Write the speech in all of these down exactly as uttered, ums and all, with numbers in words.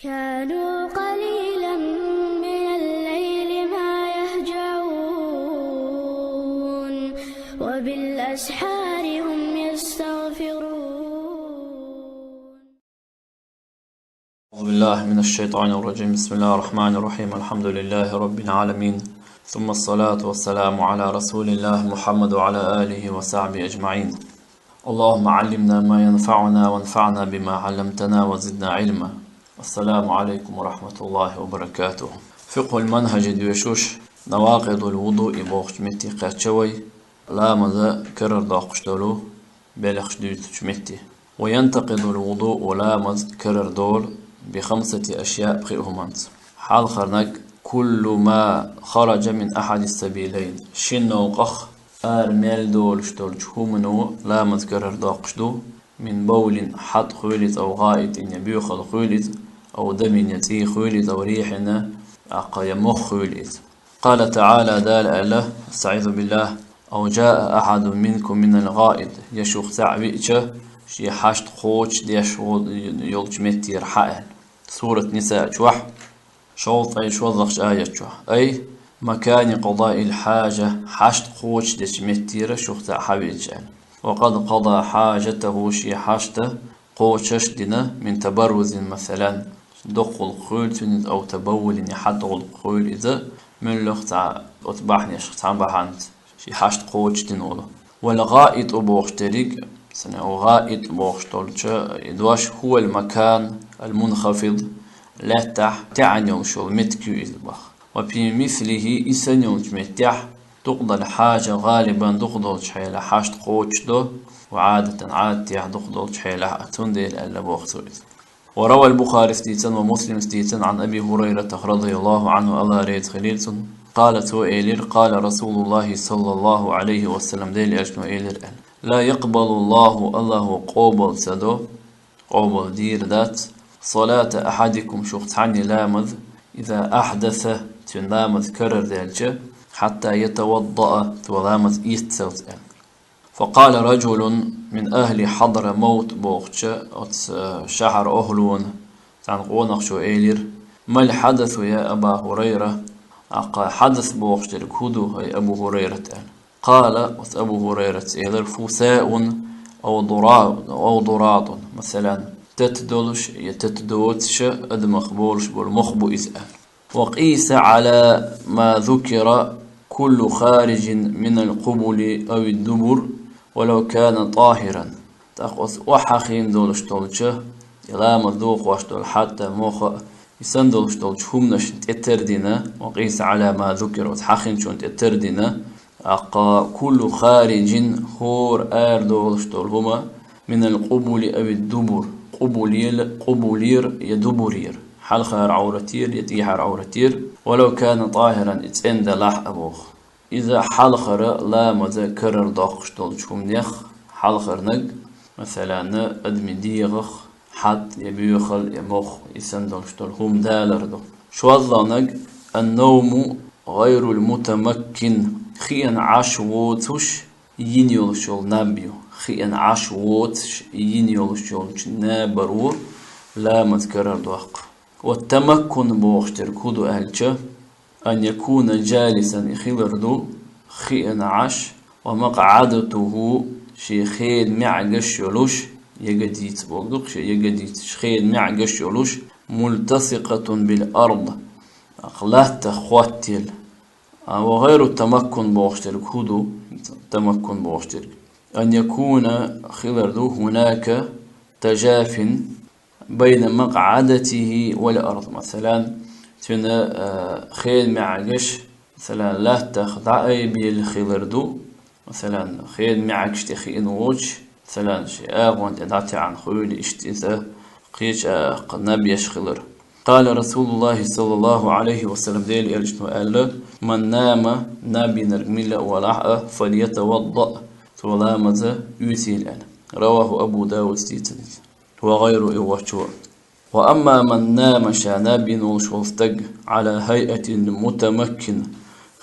كانوا قليلا من الليل ما يهجعون، وبالأسحار هم يستغفرون. أعوذ بالله من الشيطان الرجيم. بسم الله الرحمن الرحيم. الحمد لله رب العالمين، ثم الصلاة والسلام على رسول الله محمد وعلى آله وصحبه أجمعين. اللهم علمنا ما ينفعنا وانفعنا بما علمتنا وزدنا علما. السلام عليكم ورحمة الله وبركاته. فقه المنهج доьшуш, نواقض الوضوء бохучу метте кхаьчна вай, ламаз карара доккхуш долу белхаш дуьйцучу метте. وينتقض الوضوء, ламаз карара долу, بخمسة أشياء, пхи хӀуманца. Хьалхарниг, كل ما خرج من أحد السبيلين, шина новкъах ара мел долуш долчу хӀумано ламаз карара доккхуш ду, من بول, хьатӀа хуьлу иза, أو غائط, я боьхалла хуьлу иза, أو دم, я цӀий хуьлу иза, أو ريح, тӀаккха я мох хуьлу иза. قال تعالى, Дала аьлла, أستعيذ بالله: أو جاء أحد منكم من الغائط, я шух цхьаъ веъча, шен хьашт кхочушдеш вол-, йолчу меттера хьа аьлла. Сурат Нисаъ чохь, шовзткъе шолгӀачу аят чохь. أي مكان قضاء الحاجة, хьашт кхочушдечу меттера шух цхьаъ хьа веъча аьлла. وقد قضى حاجته, шен хьашт кхочуш дина, من تبرز, масалан, доккха гӀуллакх хуьлу цуьнан иза, أو تبول, я хьатӀа гӀуллакх хуьлу иза, муьлхха цхьа оцу бахьанех цхьана бахьанца шен хьашт кхочушдина волу. والغائط бохуш дерг, санна, أو غائط бохуш долчу и дош, هو المكان المنخفض, лаьттахь таьӀна йолуш йолу меттиг ю иза боху. وفي مثله, и санна йолчу меттехь, تقضى الحاجة غالبا, дукха долчу хьелахь хьашт кхочушдо, وعادة, Ӏадатехь, дукха долчу хьелахь а, цундела аьлла боху цо иза. وروى البخاري, дийцина, ومسلم, дийцина, عن أبي هريرة رضي الله عنه, АллахӀ реза хуьлийла цунна, قال, цо элира, قال رسول الله صلى الله عليه وسلم, Делан Элчано элира аьлла: لا يقبل الله, АллахӀа къобал ца до, къобал дийр дац, صلاة أحدكم, шух цхьаннан ламаз, إذا أحدث, цуьнан ламаз карара даьлча, حتى يتوضأ, цо ламаз эццалц аьлла. فقال رجل من أهل حضرموت бохучу оцу шахьар охӀлана цхьана къонахчо элира: ما الحدث يا أبا هريرة؟ ТӀаккха хьадас бохуш дерг хӀун ду, хӀай Абу ХӀурайрат? аьлла. قال, оцу Абу ХӀурайрас элира: فساء أو ضرا-, أو ضراط, масалан, тата долуш я тата доцуш адамах болуш болу мох бу иза аьлла. وقيس على ما ذكر كل خارج من القبل أو الدبر ولو كان طاهرا. ТӀаккха оцу охьахиъна долуш долчу, и ламаз дохош долу хьатӀа, мох а, и санна долуш долчу хӀуманашна тӀе тардина, وقيس على ما ذكر, оцу хьахинчунна тӀе тардина, тӀаккха كل خارج, хӀора арадолуш долу хӀума, من القبل أو الدبر, къубулел-, къубулера я дубурера, хьалхара Ӏовратера я тӀехьара Ӏовратера, ولو كان طاهرا, и цӀена делахь а боху. Иза хьалхара ламаз карара доккхуш долчу хӀуманех хьалхарниг, масалан, адамийн дегӀах хьатӀа я боьхалла я мох, и санна долуш долу хӀума далар ду. ШолгӀаниг, النوم غير المتمكن, хиъна Ӏаш воцуш йина йолуш йолу наб ю. Хиъна Ӏаш воцуш йина йолуш йолчу набаро ламаз карара доккху. والتمكن бохуш дерг хӀун ду аьлча, أن يكون جالسا, и хилар ду хиъна Ӏаш, ومقعدته, шен хенан маьӀгаш йолуш, ягодица бохург ду-кх, шен ягодицаш, хенан маьӀгаш йолуш, ملتصقة بالأرض, латтах хоттаелла. А, وغير التمكن бохуш дерг хӀун ду? Тамаккун бохуш дерг. أن يكون, хилар ду, هناك تجاف بين مقعدته والأرض. Масалан, цуьнан, а, хенан маьӀгаш, масалан, латтах дӀаайбелла хилар ду. Масалан, хенан маьӀгаш тӀе хиъна воцуш, масалан, шен агӀон тӀе дӀатаьӀна хуьлу, иштта иза кхечу а кху наб еш хилар. قال رسول الله صلى الله عليه وسلم, Делан Элчано аьлла: من نام, наб йинарг милла а валахь а, فليتوضأ, цо ламаз оьцийла аьлла. رواه أبو داود, дийцина иза. وغيره, и воцчо. وأما من نام, ша наб йина волуш волу стаг, على هيئة المتمكن,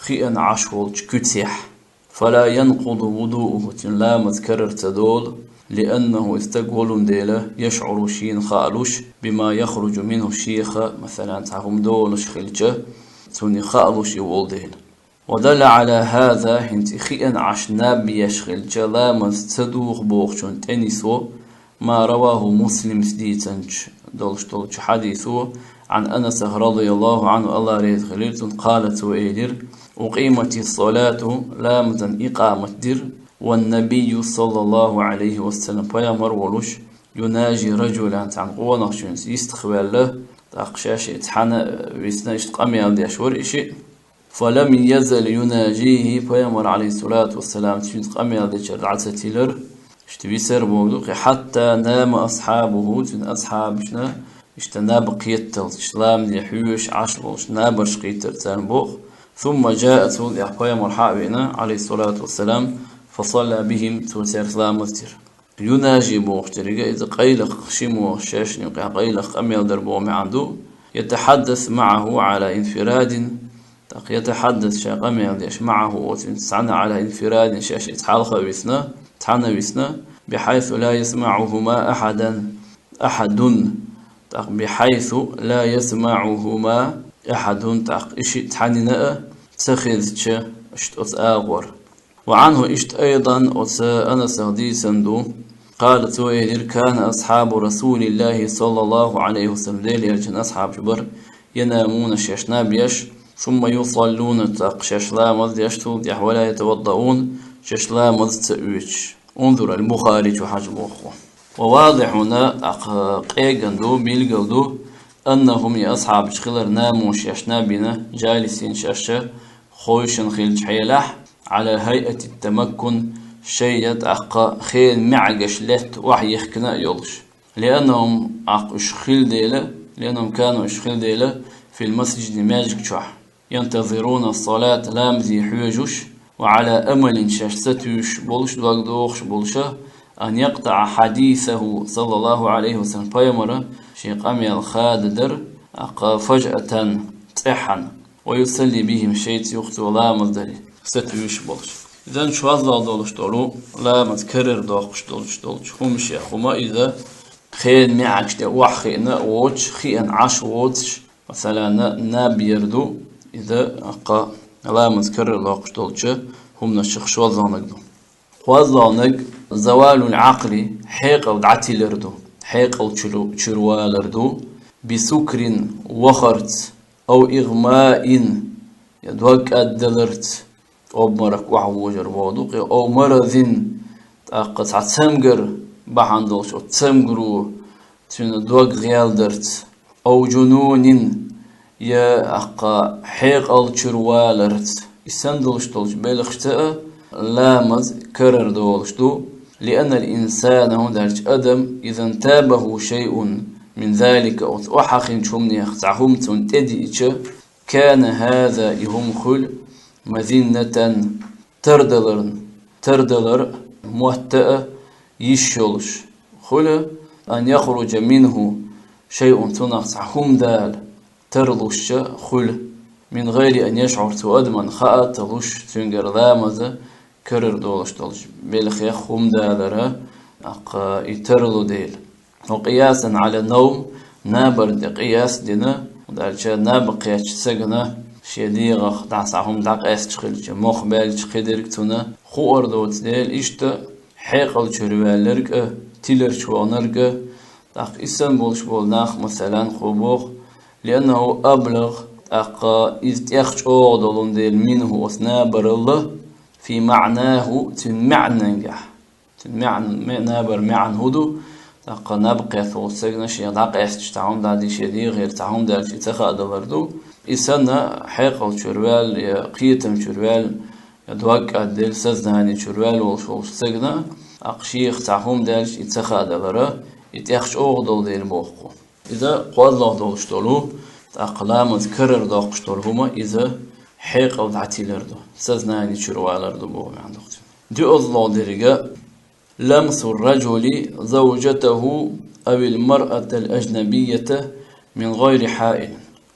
хиъна Ӏаш волчу куьцехь, فلا ينقض وضوءه, цуьнан ламаз карара ца долу, لأنه, и стаг волун дела, يشعر, шийна хаалуш, بما يخرج منه, шех, масала, цхьа хӀума долуш хилча, цунна хаалуш и волу дела. ودل على هذا, хӀинца и хиъна Ӏаш наб еш хилча, ламаз ца духу бохучунна тӀе нисво, ما رواه مسلم, дийцинчу долуш долчу хьадисо, عن أنس رضي الله عنه, АллахӀ реза хилира цунна, قال, цо элира: أقيمت الصلاة, ламазан икъамат дира, والنبي صلى الله عليه وسلم, пайхамар волуш, يناجي رجلا, цхьана къонахчуьнца йистхваьлла, тӀаккха шаьш и цхьаьна висна, иштта къамел деш вара и шиъ. فلم يزل يناجيه, пайхамар, عليه الصلاة والسلام, цуьнца къамел дечара дӀа ца тилира, иштта висар боху ду, кхин, حتى نام أصحابه, цуьнан асхьабашна иштта наб кхетталц, иштта ламазе хьоьжуш Ӏаш болуш набарш кхийтира царна боху. ثم جاء, цул тӀаьхьа пайхамар схьа а веана, عليه الصلاة والسلام, فصلى بهم, цо цаьрца ламаз дира. يناجي бохучу дерриге иза къайлаха шиммо шаьшна юкъахь къайлаха къамел дар боху маьӀна ду. يتحدث معه على انفراد, тӀаккха يتحدث, ша къамел деш, معه, оцуьнца цхьаьна, على انفراد, шаьш иза хьалха а висна, цхьаьна висна, بحيث لا يسمعهما أحدا, أحد, тӀаккха بحيث لا يسمعهما أحد, тӀаккха и шиъ цхьаннена а ца хезча, иштта оцу агӀор. وعنه, иштта أيضا оцу Анасах дийцина ду, قال, цо элира: كان أصحاب رسول الله صلى الله عليه وسلم, Делан элчанан асхьабаш бара, ينامون, шаьш наб еш, ثم يصلون, тӀаккха шаьш ламаз деш, цул тӀаьхьа, ولا يتوضؤون, шаьш ламаз ца оьцуш. انظر البخاري чу хьажа боху. وواضح, тӀаккха къегина ду, билгал ду, أنهم, и асхьабаш хилар, ناموا, шаьш наб йина, جالسين, шаьш хойшина хиллачу хьелехь, على هيئة التمكن, шайна тӀаккха хенан маьӀнаш лаьтта охьаехкина а йолуш. لأنهم, тӀаккха уьш хилла дела, لأنهم كانوا, уьш хилла дела, في المسجد, маьждиг чохь, ينتظرون الصلاة, ламазе хьоьжуш, وعلى أمل, шаьш сатуьйсуш болуш, дог дохуш болуша, أن يقطع حديثه صلى الله عليه وسلم, пайхамара шен къамел хададара, тӀаккха, فجأة, цӀеххьана, ويصلي بهم, шайца юха цо ламаз даре сатуьйсуш болуш. Иза чозлагӀа долуш долу, ламаз карара доккхуш долуш долчу хӀуманех хӀума иза, хенан маьӀнаш тӀе охьахиъна а воцуш, хиъна Ӏаш воцуш, масала, наб яр ду, иза, тӀаккха, ламаз карара доккхуш долчу хӀуманашах шозлагӀниг ду. КхозлагӀниг, زوال العقل, хьекъал дӀатилар ду, хьекъал чуьра, чуьра валар ду, بسكر, вахарца, أو إغماء, я дог кӀаддаларца, обморок охьавожар боху ду, кхин, أو مرض, тӀаккха цхьа цамгар бахьана долуш, оцу цамгаро цуьнан дог гӀелдарца, أو جنون, я, тӀаккха, хьекъал чуьра валарца. И санна долуш долчу белхашца а ламаз карара долуш ду, لأن الإنسان, хӀунда аьлча адам, إذا انتابه شيء من ذلك, оцу охьахинчу хӀуманех цхьа хӀума цунна тӀедиъча, كان هذا, и хӀума хуьлу, مظنة, тардаларна, тардалар мотта а йиш йолуш хуьлу, أن يخرج منه شيء, цунах цхьа хӀума дала тарлуш хуьлу, من غير أن يشعر, цу адамна хаа а ца луш, цуьнгара ламаз карара долуш долчу белхех хӀума далара, тӀаккха, и тарлу дела. وقياسا على النوم, набарна тӀе къияс дина, хӀунда аьлча наб кхеттачу стагана шен дегӀах дӀа цхьа хӀума дӀакъаьсташ хилча, мох баьлча кхидерг цунна хуур доцу дела, иштта хьекъал чуьра ваьлларг а, тиларчу ваханарг а, тӀаккха и санна болуш болу нах, масалан, кхо боху, لأنه أبلغ, тӀаккха иза тӀех чӀогӀа долун дела, منه, оцу набаралла, في معناه, цуьнан маьӀнангахь. Цуьнан маьӀна, ме-, набар маьӀна хӀун ду? ТӀаккха наб кхетта волчу стагана шен дӀакъаьсташ цхьа хӀума дӀа дийши, дегӀера цхьа хӀума даьлча и ца хаадалар ду. И санна, хьекъал чуьра ваьлла, я кхетам чуьра ваьлла, я дог кӀадделла, сознание чуьра ваьлла волуш волчу стагана, тӀаккха шех цхьа хӀума даьлча и ца хаадалара, и тӀех чӀогӀа долу дела боху. Иза кхозлагӀа долуш долу, тӀаккха ламаз карара доккхуш долу хӀума, иза хьекъал дӀатилар ду, сознание чуьра валар ду боху маьӀна ду цуьнан. ДоьазлагӀа деррига, لمس الرجل زوجته أو المرأة الأجنبية من غير حائل.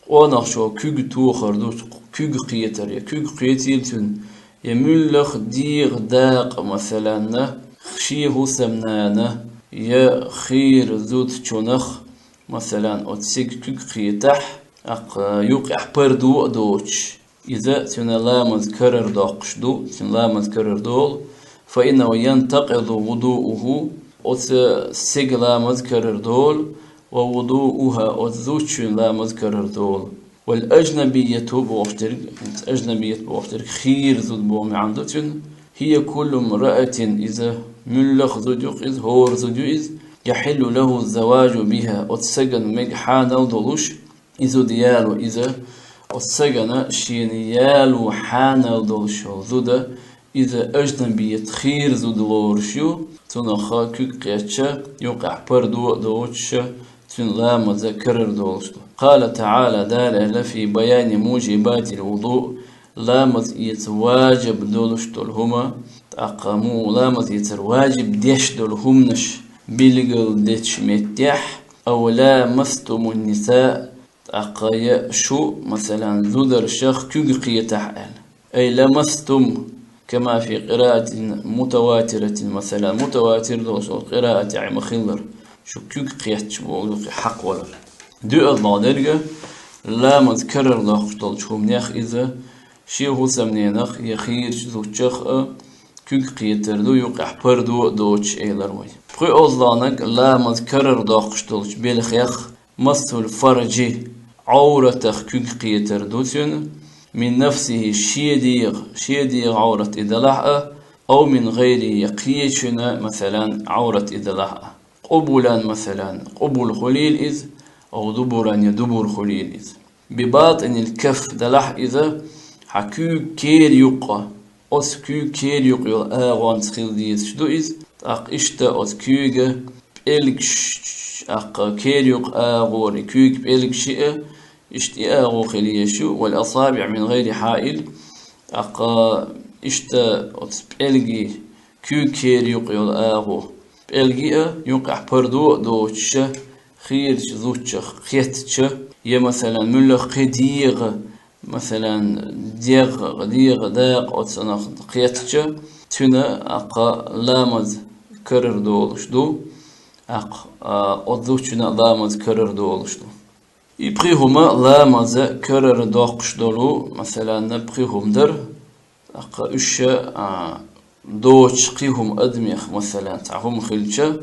Къонахчо куьг тохар ду, куьг кхетар, я куьг кхетийла цуьнан, я муьлхха дегӀан дакъа, масалан, Шен хӀусамнана я хийра зудчунах, масалан, оцу сига куьг кхетахь, тӀаккха юкъехь пардо а доцуш, иза цуьнан ламаз карар доккхуш ду, цуьнан ламаз карар долу, فإنه ينتقض وضوءه, оцу сига ламаз карар долу, ووضوءها, оцу зудчуьнан ламаз карар долу. والأجنبية бохуш дерг, ажнабият бохуш дерг хийра зуда боху маьӀна ду цуьнан. هي كل امرأة, иза муьлхха зуда ю-кх иза, хӀора зуда ю иза, يحل له الزواج بها, оцу сагана мега хьанал долуш, и зуда яло иза, оцу сагана шена яло хьанал долуш йолу зуда, иза ажнабият хийра зуда лоруш ю, цунах куьг кхетча, юкъехь пардо а доцуша, цуьнан ламаза карар долуш ду. قال تعالى, Дала аьлла, في بيان موجبات الوضوء, ламаз эца важиб долуш долу хӀума, тӀаккха муха ламаз эцар важиб деш долу хӀуманаш билгал дечу меттехь, أو لامستم النساء, тӀаккха я шу, масалан, зударшах куьг кхетахь аьлла. أي لمستم كما في قراءة متواترة, масалан, мутаватир долуш долу къираат тӀехь ма-хиллара, шу куьг кхетча боху юкъе хьакхвалар. ДоьалгӀа дерг, ламаз карар доккхуш долчу хӀуманех иза, шен хӀусамненах я хийрачу зудчух а куьг кхетар ду, юкъехь пардо а доцуш, элира вай. ПхоьалгӀаниг ламаз карар доккхуш долчу белхех, مسح الفرج, Ӏовратах куьг кхетар ду цуьнан, من نفسه, шен дегӀан, шен дегӀан Ӏоврат и далахь а, أو من غيره, я кхечуьнан, масалан, Ӏоврат и далахь а. قبلا, масалан, къубул хуьлийла иза, أو دبرا, я дубур хуьлийла иза. بباطن الكف далахь иза, хьан куьйга кера юккъе, оцу куьйга кера юккъе йолу агӀонца хила дезаш ду иза, тӀаккха иштта оцу куьйга пӀелгаш, тӀаккха кера юккъе агӀор и куьйга пӀелгаш а, иштта и агӀо хила езаш ю, والأصابع من غير حائل, тӀаккха иштта оцу пӀелгий, куьйга кера юккъе йолу агӀо, пӀелгий а юкъехь пардо а доцуша, хийрачу зудчух кхеттача, я, масалан, муьлхха кхин дегӀан, масалан, дегӀ, дегӀан дакъа оцунах кхеттача, цуьнан тӀаккха ламаз карар долуш ду, тӀаккха, а, оцу зудчуьнан ламаз карар долуш ду. И пхи хӀума ламаза карара доккхуш долу, масалан, пхи хӀума дара, тӀаккха уьш, а, доцуш кхин хӀума адамех, масалан, цхьа хӀума хилча,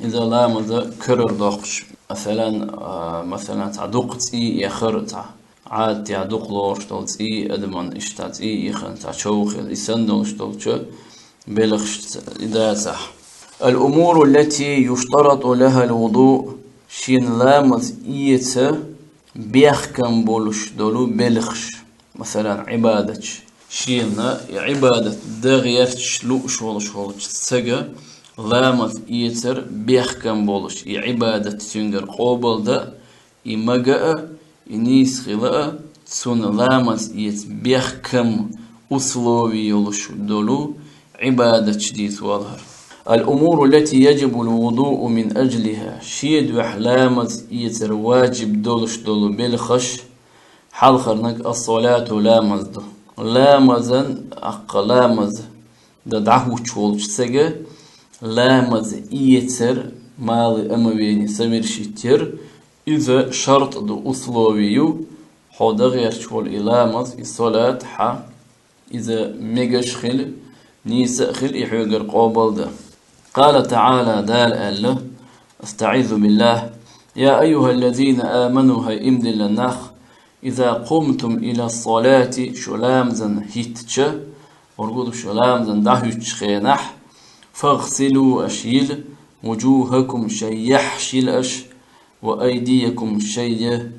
иза ламаза карара доккхуш, масалан, а, масалан, цхьа дукха цӀий эхар, цхьа Ӏадатехь дукха лоруш долу цӀий адаман, иштта цӀий ихана цхьа чов хила, и санна долуш долчу белхашца и дацахь. الأمور التي يشترط لها الوضوء, шена ламаз эца бехкам болуш долу белхаш, масалан, Ӏибадаташ. Шена и Ӏибадат дан гӀерташ лууш волуш волчу стага ламаз эцар бехкам болуш, и Ӏибадат цуьнгара къобалдан, и мага а, и нийса хила а, цунна ламаз эца бехкам, условие йолуш долу Ӏибадаташ дийца валахьара. الأمور التي يجب الوضوء من أجلها, шен дуьхьа ламаз эцар ваджиб долуш долу белхаш, хьалхарниг الصلاة ламаз ду. Ламазан, тӀаккха ламаз дан дӀахӀуттуш волчу стага ламаз эцар, малый омовение совершить яр, иза шарт ду, условие ю, хьо дан гӀерташ волу и ламаз, и салат хьан, иза мегаш хила, нийса а хила, и хьоьгара къобалдан. قال تعالى, Дала аьлла, أستعيذ بالله: يا أيها الذين آمنوا, хӀай иман диллина нах, إذا قمتم إلى الصلاة, шу ламазан хӀиттича, ургуду шу ламазан дӀахӀуьттучу хенахь, فاغسلوا, аша йила, وجوهكم, шайн яххьаш йила аша, وأيديكم, шайн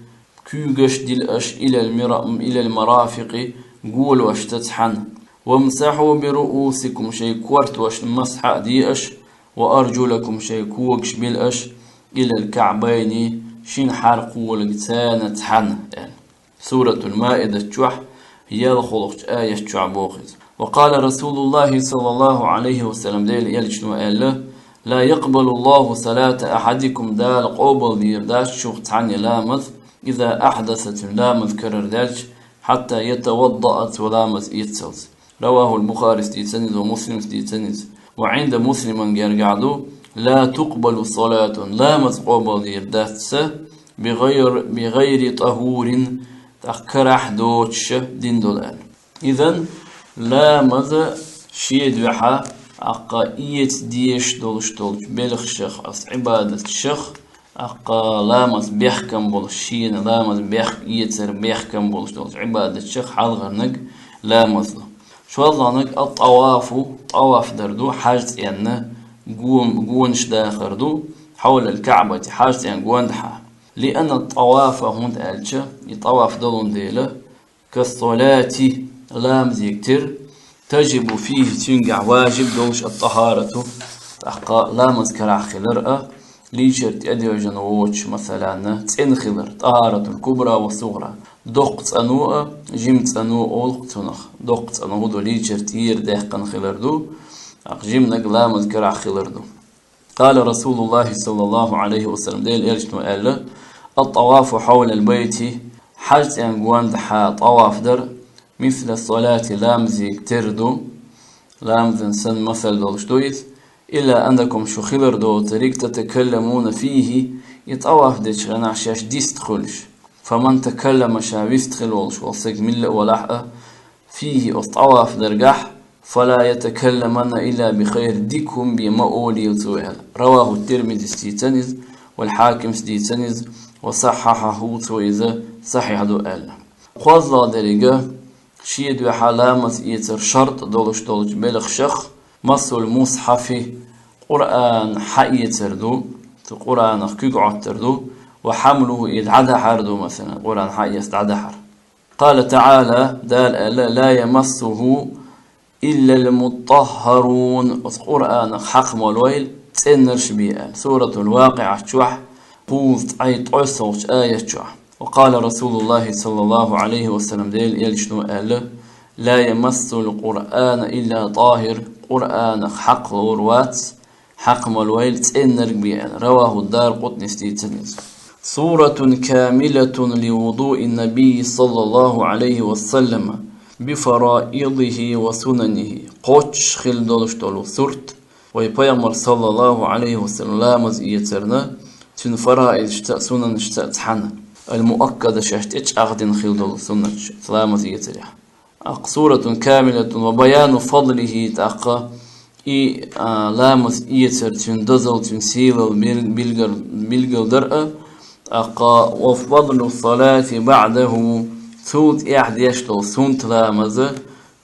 куьйгаш дила аша, إلى المرا-, إلى المرافق, голошца цхьаьна. وامسحوا برؤوسكم, шайн кортошна масхьа а де аша, وأرجلكم, шайн когаш била аша, إلى الكعبين, шина хьаркхолагацара цхьаьна, аьлла. Суратул Маидат чохь, ялхолгӀачу аят чохь боху иза. وقال رسول الله صلى الله عليه وسلم, Делан элчано аьлла: لا يقبل الله صلاة أحدكم, Дала къобалдийр дац шух цхьанне ламаз, إذا أحدث, цуьнан ламаз карар даьлча, حتى يتوضأ, цо ламаз эццалц. رواه البخاري, дийцина иза, ва Муслима дийцина иза. وعند مسلم гергахь ду: لا تقبل صلاة, ламаз къобалдийр дац, بغير, بغير طهور, тӀаккха карахь доцуш дина долу аьлла. Изан ламаз шен дуьхьа, тӀаккха эца дезаш долуш долчу белхашах, ас Ӏибадатшах, тӀаккха ламаз бехкам болуш, шена ламаз бех-, эцар бехкам болуш долчу Ӏибадатшах хьалхарниг ламаз ду. ШолгӀаниг ат-тӀавафу, тӀаваф дар ду, хьажцӀенна гон-, гонаш дахар ду, хьовлал КаӀбати, хьажцӀен гондахьа. لأن الطواف, хӀунда аьлча и тӀаваф долун дела, كالصلاة, ламазега тера, تجب فيه, цуьнгахь важиб долуш ат-тӀахӀарату, тӀаккха ламаз карахь хилар а, лийчар тӀедевжина воцуш, масалан, цӀена хилар, тӀахӀаратул кубра ва сугӀра, доккха цӀано а, жима цӀано а олу цунах, доккха цӀано хӀун ду, лийчар тӀера даьккхина хилар ду, тӀаккха жиманиг ламаз карахь хилар ду. قال رسول الله صلى الله عليه وسلم, Делан Элчано аьлла: الطواف حول البيت, хьажцӀен гондахьа тӀаваф дар, مثل الصلاة, ламазега тера ду, ламазан санна масал долуш ду иза, إلا أنكم, шу хилар доцуриг, تتكلمون فيه, и тӀаваф дечу хенахь шаьш дистхуьлуш. فمن تكلم, ша вистхила волуш волу стаг милла а валахь а, فيه, оцу тӀаваф даргахь, فلا يتكلمن إلا بخير, дика хӀума бен ма олийла цо аьлла. رواه الترمذي, дийцина иза, والحاكم, дийцина иза, وصححه, цо иза сахьихь ду аьлла. КхозлагӀа деррига шен дуьхьа ламаз эцар шарт долуш долчу белхашах, مسح المصحف, Къуръан хьаэцар ду, цу Къуръанах куьг Ӏоттар ду, وحمله, и дӀадахьар ду, масалан, Къуръан хьаэца дӀадахьар. قال تعالى, Дала аьлла: لا يمسه إلا المطهرون. Оцу Къуръанах хьакха молойла цӀеннарш бен аьлла. Суратул ВакъиӀат чохь, кхузткъе ткъайоьссалгӀачу аят чохь. وقال رسول الله صلى الله عليه وسلم, Делан Элчано аьлла: لا يمس القرآن إلا طاهر, Къуръанах хьакха ловр вац, хьакха молойла цӀеннарг бен аьлла. رواه الدارقطني, дийцина иза. سورة كاملة لوضوء النبي صلى الله عليه وسلم بفرائضه وسننه. Кхоччуш хила долуш долу сурт, вай Пайхамар, саллаллаху Ӏалайхи ва саллам, ламаз эцарна, цуьнан фараидашца а, сунанашца а цхьаьна, ал-муаккада, шаьш тӀечӀагӀдина хила долу суннаташ ламаз эцарехь. ТӀаккха суратун камилатун ва баяну фадлихи, тӀаккха и, а, ламаз эцар, цуьнан дозалла, цуьнан сийлалла бил-, билгал-, билгалдар а, тӀаккха ва фадлу салати баъдаху, цул тӀехь деш долу суннат ламаза,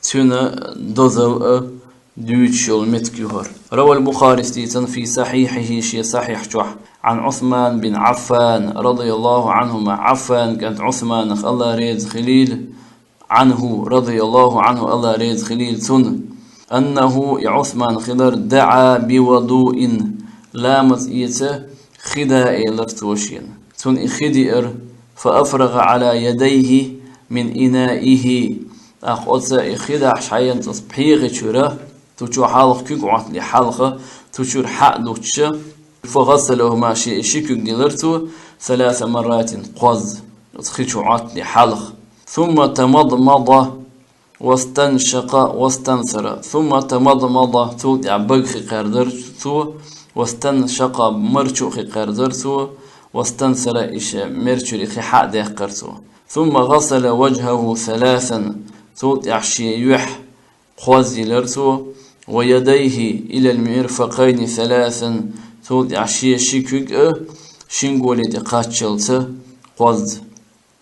цуьнан дозалла а дуьйцуш йолу меттиг ю хӀара. Равал Бухарис дийцина фи сахьихьихи, шен сахьихь чохь, Ӏан Ӏусман бин Ӏаффан, радияллаху Ӏанхума, Ӏаффан кӀант Ӏусманах, Алла реза хилийла, Ӏанху, радияллаху Ӏанху, Алла реза хилийла цунна, аннаху, и Ӏусман хилар, даӀа би вадуин, ламаз эца хи да элира цо шена. Цунна и хи диара, фа афрагӀа Ӏала ядайхи мин инаихи, тӀаккха оцу и хи дахьаш хьаенца оцу пхьегӀа чуьра, цу чу хьалха куьг Ӏоттале хьалха, цу чуьра хьа а дуттуша, фа гӀасалахума, шен и ши куьг дилира цо, саласа марратин, кхозза, оцу хи чу Ӏоттале хьалха. Сумма тамадмада, вастаншакъа, вастансара. Сумма тамадмада, цул тӀаьхьа бага хи кхаьрдара цо, вастаншакъа, марчу хи кхаьрдара цо, вастансара, иша мерчуьра хи хьа а даьккхира цо. Сумма гӀасала ваджхаху саласан, цул тӀаьхьа шен юьхь кхозза йилира цо, ва ядайхи илал мирфакъайни саласан, цул тӀаьхьа шен ши куьг а шин голе тӀе кхаччалца кхозза.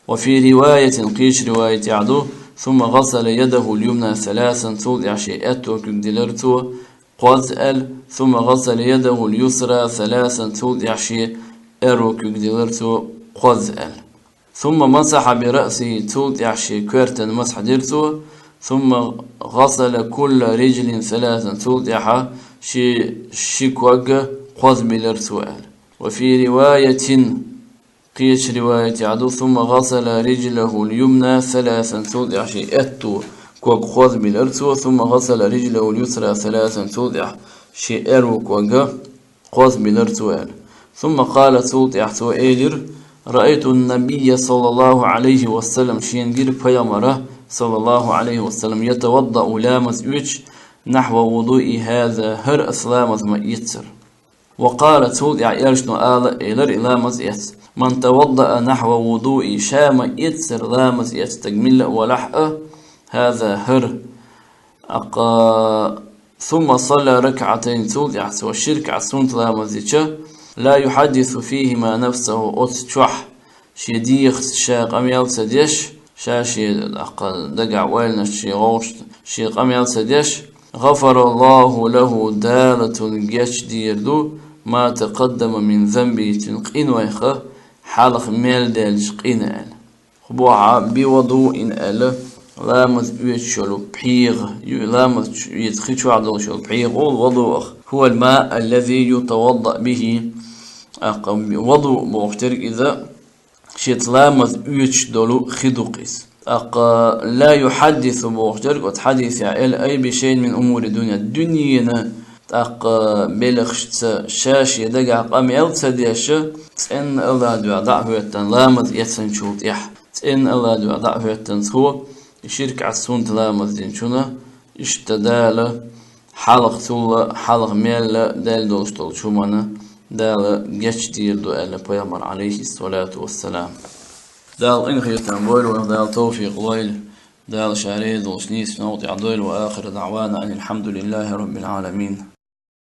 Ва фи риваятин, кхечу риваятехь ду, сумма гӀасала ядахул юмна саласан, цул тӀаьхьа шен аьтту куьг дилира цо кхозза аьлла, сумма гӀасала ядахул юсра саласан, цул тӀаьхьа шен аьрру куьг дилира цо кхозза аьлла. Сумма масахьа би раъсихи, цул тӀаьхьа шен коьртан масхь дира цо, сумма гӀасала кулла риджлин саласан, цул тӀаьхьа шен ши ког а кхозбилира цо аьлла. Ва фи риваятин, кхечу риваятехь ду, сумма гӀасала риджлахул юмна саласан, цул тӀаьхьа шен аьтту ког кхозбилира цо, сумма гӀасала риджлахул юсра саласан, цул тӀаьхьа шен аьрру ког а кхозбилира цо аьлла. Сумма къала, цул тӀаьхьа цо элира, раайту набийя саллаллаху Ӏалайхи ва саллам, шена гира пайхамара, саллаллаху Ӏалайхи ва саллам, ятаваддау, ламаз оьцуш, نحو وضوئي هذا, хӀара ас ламаз ма эццара. وقال, цул тӀехьа элчано ала а элира, и ламаз эцна: من توضأ نحو وضوئي, ша ма эццара ламаз эцна стаг милла а валахь а, هذا, хӀара, аккха, ثم صلى ركعتين, цул тӀехьа цо ши ракаӀат суннат ламаз дича, لا يحدث فيهما نفسه, оцу чохь шен дегӀаца ша къамел ца деш, ша шен, аккха, дагахь ойланаш, шен гӀовшашца ша къамел ца деш, غفر الله له, Дала цунна гечдийр ду, ما تقدم من ذنبه, цуьнан къинойх хьалха мел даьллачу къинан, аьлла. Кху бохьа, بوضوء аьлла, ламаз оьцуш йолу пхьегӀа, ю-, ламаз чу-, оьцу хи чохь долуш йолу пхьегӀа олу вадуъах. هو الماء الذي يتوضأ به. ТӀаккха вадуъ бохуш дерг иза, шеца ламаз оьцуш долу хи ду-кх иза. ТӀаккха لا يحدث бохуш дерг оцу хьадисехь элира, أي بشيء من أمور الدنيا, дуьненан тӀаккха белхашца ша шен дагахь къамел ца деш, цӀенна АллахӀан дуьхьа дӀа а хӀоьттина, ламаз эцначул тӀаьхьа, цӀенна АллахӀан дуьхьа дӀа а хӀоьттина, цо и ши ракаӀат суннат ламаз динчунна, иштта Дала хьалха цул а, хьалха мел а даьлла долуш долчу хӀуманна Дала гечдийр ду, аьлла пайхамара, Ӏалайхиссалату вассалам. Дала къинхетам бойла вайх, Дала тавфикъ лойла, Дала Ша реза волуш нийса новкъа тӀехь дойла. وآخر دعوانا أن الحمد لله رب العالمين.